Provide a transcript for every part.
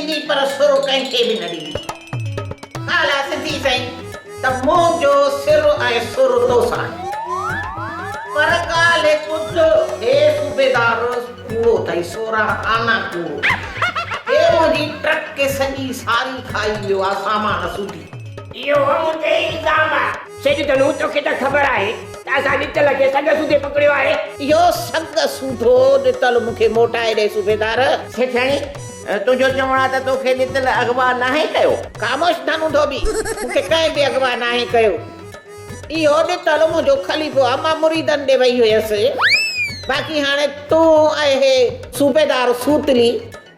ڏيندي پر سر ڪنهن کي به نه ڏيندي. ڳالهه آ سڌي سائين ته منهنجو سر ۽ سر توسان آهي. پر ڳالهه ٻڌ هي صوبيدار ڪوڙو اٿئي 16 آنا ڪوڙو. هي منهنجي ٽرڪ سڄي ساري کائي ويو آ سامان سوڌي. اهو مون تي الزام آ. سيٺ ڌنو توکي ته خبر آهي ته اسان ڏتل کي سڳ سوڌي پڪڙيو آهي. اهو سڳ سوڌو ڏتل مون کي موٽائي ڏي صوبيدار. سيٺياڻي، تنهنجو چوڻ آ ته توکي ڏتل اغوا ناهي ڪيو؟ خاموش ڌنو ڌوٻي، مون کي ڪنهن به اغوا ناهي ڪيو. اهو ڏتل منهنجو خليفو آ، مان مريدن ڏي وئي هيس. باقي هاڻي تون ۽ هي صوبيدار سوتلي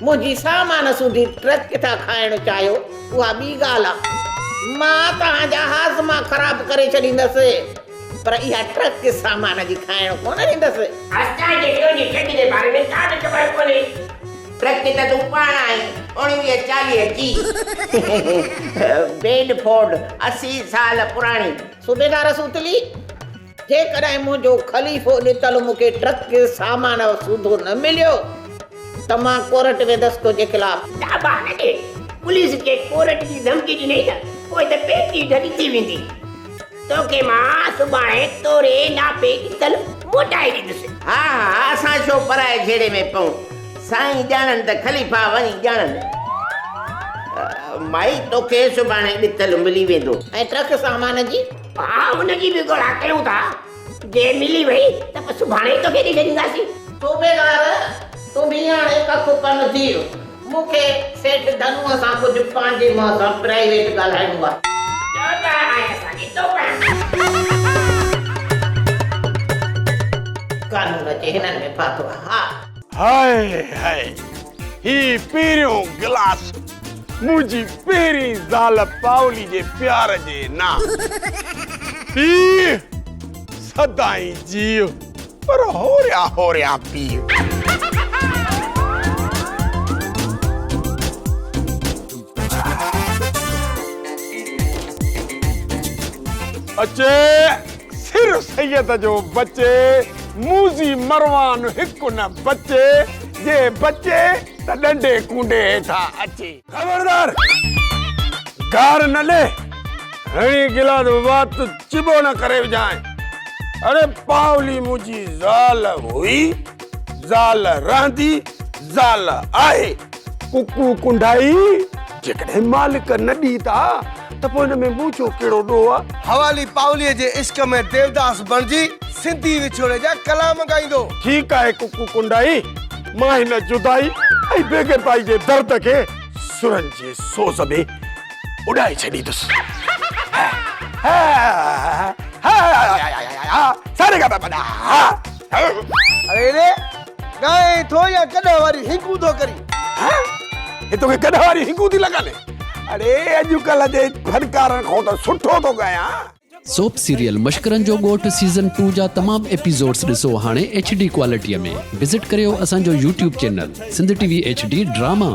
منهنجي سامان سوڌي ٽرڪ ٿا کائڻ چاهيو، اها ٻي ڳالهه آ. مان توهان جا هاضما خراب ڪري ڇڏيندس، پر اها ٽرڪ سامان جي کائڻ ڪونه ڏيندس. اسان کي تنهنجي ٽرڪ جي باري ۾ ڪا به خبر ڪونهي. ٽرڪ ته تون پاڻ آهين، 19 40 جي. بيڊ فورڊ، 80 سال پراڻي. صوبيدار سوتلي، جيڪڏهن منهنجو خليفو ڏتل مون کي ٽرڪ سامان سوڌو نه مليو ته مان ڪورٽ ويندس تنهنجي خلاف. داٻا نه ڏي. پوليس کي ڪورٽ جي ڌمڪي ڏنئي ته پوء ته پيٽي ڍڳ ٿي ويندي. توکي مان سڀاڻي توري ناپي ڏتل موٽائي ڏيندس. ها ها اسان ڇو پرائي جهيڙي ۾ پئون. سائين ڄاڻن ته خليفا وڃي ڄاڻن. مائي توکي سڀاڻي ڏتل ملي ويندو. ۽ ٽرڪ سامان جي؟ ها ان جي به ڳولا ڪيون ٿا، جي ملي وئي ته پوء سڀاڻي ئي توکي ڏئي ڇڏينداسين. صوبيدار، تون به هاڻي ڪک پن ٿي ويو. مون کي سيٺ ڌنوء سان ڪجهه پنهنجي منهن سان پرائيويٽ ڳالهائڻو آهي. چئو ته آء اسان جي توبه. قانون اچي هنن ۾ ڦاٿو آهي. ها. هاء هاء هي پهريون گلاس منهنجي پهرين زال پاولي جي پيار جي نانء. پيء سدائين جيء پر هوريان هوريان پيء. اچي سر سيد جو بچي، موذي مروان هڪ نه بچي، جي بچي ته ڏنڊي ڪونڊي هيٺان اچي. خبردار! گار نه ڏي، هڻي گلاس وات چٻو نه ڪري وجهانء. اڙي پاولي منهنجي زال هئي، زال رهندي، زال آهي. ڪڪو ڪنڊائي، جيڪڏهن مالڪ نه ڏي ته ته پوء ان ۾ منهنجو ڪهڙو ڏوهه آ؟ حوالي پاوليء جي عشق ۾ ديوداس بڻجي سنڌي وڇوڙي جا ڪلام ڳائيندو. ٺيڪ آهي ڪڪو ڪنڊائي، مان هن جدائي ۽ بيگرتائي جي درد کي سرن جي سوز ۾ اڏائي ڇڏيندس. اڙي ري، ڳائين ٿو يا گڏهه واريون هنگون ٿو ڪرين؟ هي توکي گڏهه واريون هنگون ٿي لڳن؟ اڙي اڄڪلهه جي فنڪارن کان ته سٺو ٿو ڳايان. سوپ سيريل مشڪرن جو ڳوٺ سيزن ٽو جا تمام ايپيسوڊس ڏسو هاڻي ايڇ ڊي ڪوالٽي ۾ وزٽ ڪريو اسان جو YouTube channel Sindh T V H D drama.